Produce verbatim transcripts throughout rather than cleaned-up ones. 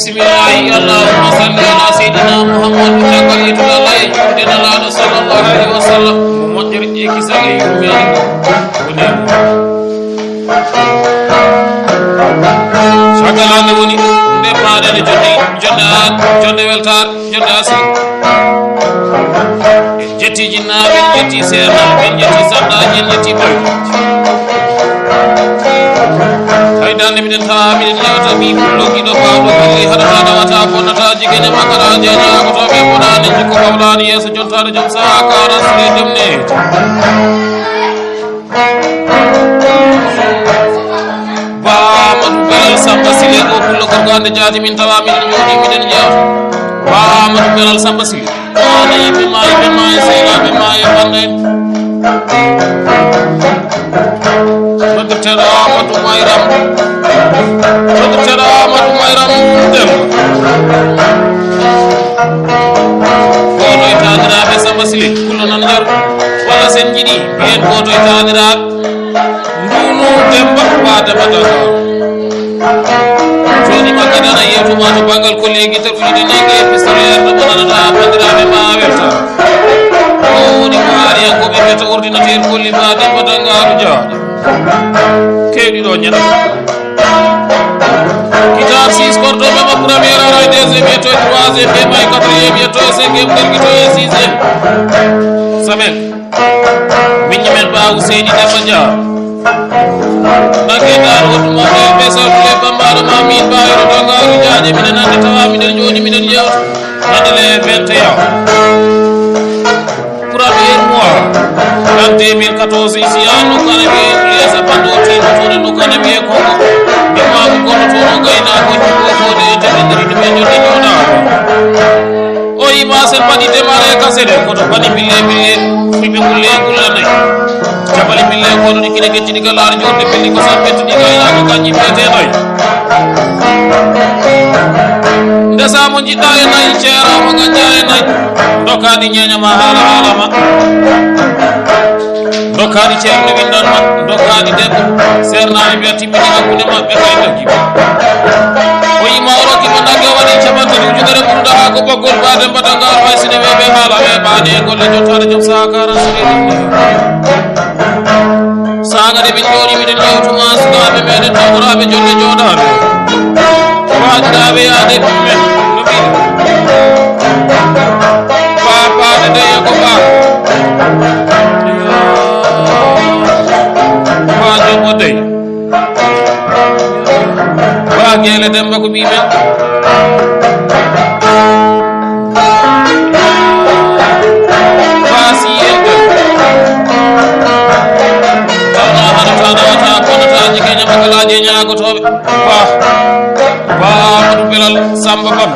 Bismillahi, Allahumma salli ala sayyidina Muhammad, caggal yettude Allah e juulde Nelaaɗo sallallahu alaihi wa sallam, mo moƴƴere e kisal e yurmeende woni e mum. Caggal hannde woni nde maaɗen e jonde, jonde a-, jonde weltaare, jonde asiri. En jetti jinnaaɓe, en jetti seernaaɓe, en jetti sardaaji, en jetti bayluuji. Hay darnde miɗen tawa, miɗen yewta ɓii pullo giɗo baawɗo gilli haɗata ɗawata bonnata jigene makara jeñaagotooɓe boɗaani jikko bawɗaani yeeso jontaaɗo joom sahaa karan sire joom neeji. Ba Amadou Belal Samba Sile, o pullo gorko hannde jaati min tawa miɗen jooɗi miɗen jewta. Ba Amadou Belal Samba Sile. Ani ɓe maayi, ɓe maayi, seyla ɓe maayi, bande. Docteur Amadou Mayram. Docteur Amadou Mayram Dem. Gooto e taaniraaɓe Samba Sile, kullo nan nder. Walla sen jiɗi, ɓeen gooto e taaniraaɓe. Ndunu Demba, ba Demba Daga. Joni makka dana yewtuma to bangal kolleegi taruji ɗi nangi e pistolere no bonanata bandiraɓe ma welta. O woni ko haariyankoɓe mbiyata ordinateur kolli ba Demba Dangaru Jaaɗo. Kewɗi ɗo ñande. Guitar six corde mema première ara deuxième yetto e troisième ɓe may quatrième yetto e cinquième gargito e sixième. Samen. Miñi men Ba Ousseyni Demba Dia. Nagge daar wotu mo ɓe ɓe sartule bambaɗo ma min bawiɗo dongaaru jaaje minen nande tawa minen joni minen yewta. Nande le vingt et un. Premier mois. Kan deux mille quatorze ici à Nokane wiye Iblisa Bando Tino Tore Nokane wiye Kongo. Imam Kono Toro Gayna ko Jumbo Fode e Tedendri Dume Jodi Jona. O yima sen mbaɗi démarré kasede koto bani bille bille fulɓe kulle e kulle nayi. Jabali bille kono ɗi kine gecci ɗi galaar jorde billi ko san ɓetti ɗi gaynako kanji mbiyete nayi. Ndesa mo jiɗɗa e nayi ceera mo ganja e nayi. Dokkaɗi ñeñama haala haalama. Dokkaɗi ceerno windan ma dokkaɗi debbo. Sernaɓe mbiya timmini hakkude maɓɓe kay doggi. O yima o rokki mo nagge waɗi capanɗe ɗiɗi ujunere ɓurɗa ha ko ɓoggol ba Demba Dangaru hay sine weɓe haala weɓani e golle jottare joom saha karan sine ɗum. Saga de min jooɗi miɗen yewtuma sukaɓe meɗen tawtoraɓe jonde jooɗaɓe. Waɗɗaɓe yaade ɗummen no mbiɗa. Ba baɗe de yoko ba. Ba jomo dey. Ba Geele Demba ko ɓii men. Ba Siyel Demba. Tawno haɗata ɗawata bonnata jikeñe makalaaji e ñaagotooɓe. Ba. Ba Amadou Belal Samba Bam.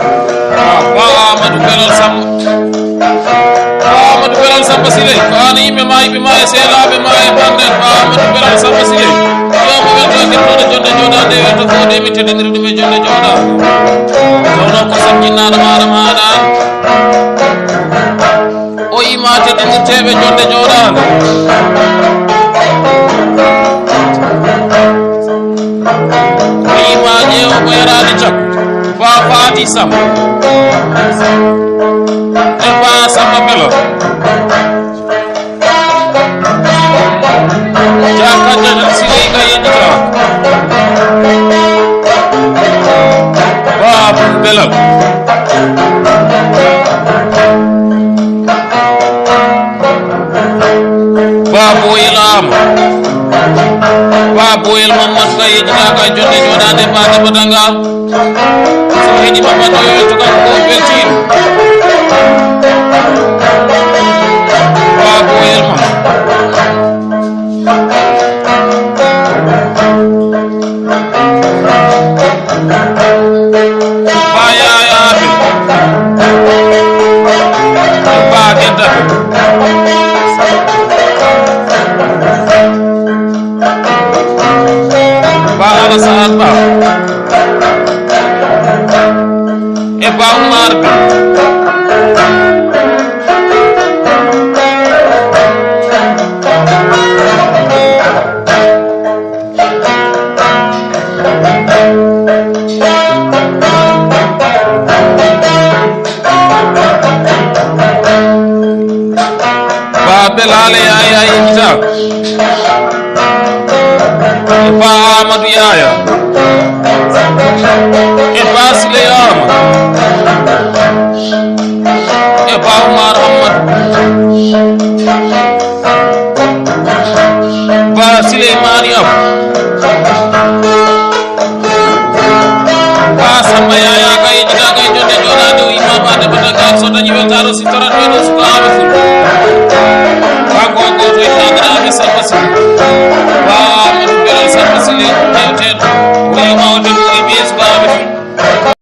Ba Amadou Belal Samba. Ba Amadou Belal Samba Sile, ko an yimɓe ma, yimɓe ma e seelaaɓe ma e banden, Ba Amadou Belal Samba Sile. Yo mo welto e kettoɗo jonde jooɗaande, welto fode mi teddiniri ɗum e jonde jooɗaande. Tawno ko sam jinnaɗo maɗa maɗa. O yima teddinirteɓe jonde jooɗaande. O yima ƴeewo mo yaraani cakko. Ba Fati Sam. E Ba Samba Belal. Jaka Jaka Sirika Yendita. Ba Belal. Ba Boyel Am. Ba Boyel Mamman Ba yejjitaaka jonde jooɗaande Ba Demba Dangaru. So heɗi Mamman o yewto kam ko weltiiɗo. Ba Boyel Mamman. Ba Yaya Abe. Ba Genta. Ba Alassane Ba. E Ba Umar Ba. Wonde ngal so dañi weltaare, o siftorat ɓe ɗo sukaaɓe fulɓe. Kanko o gooto e taagaraaɓe Samba Sy.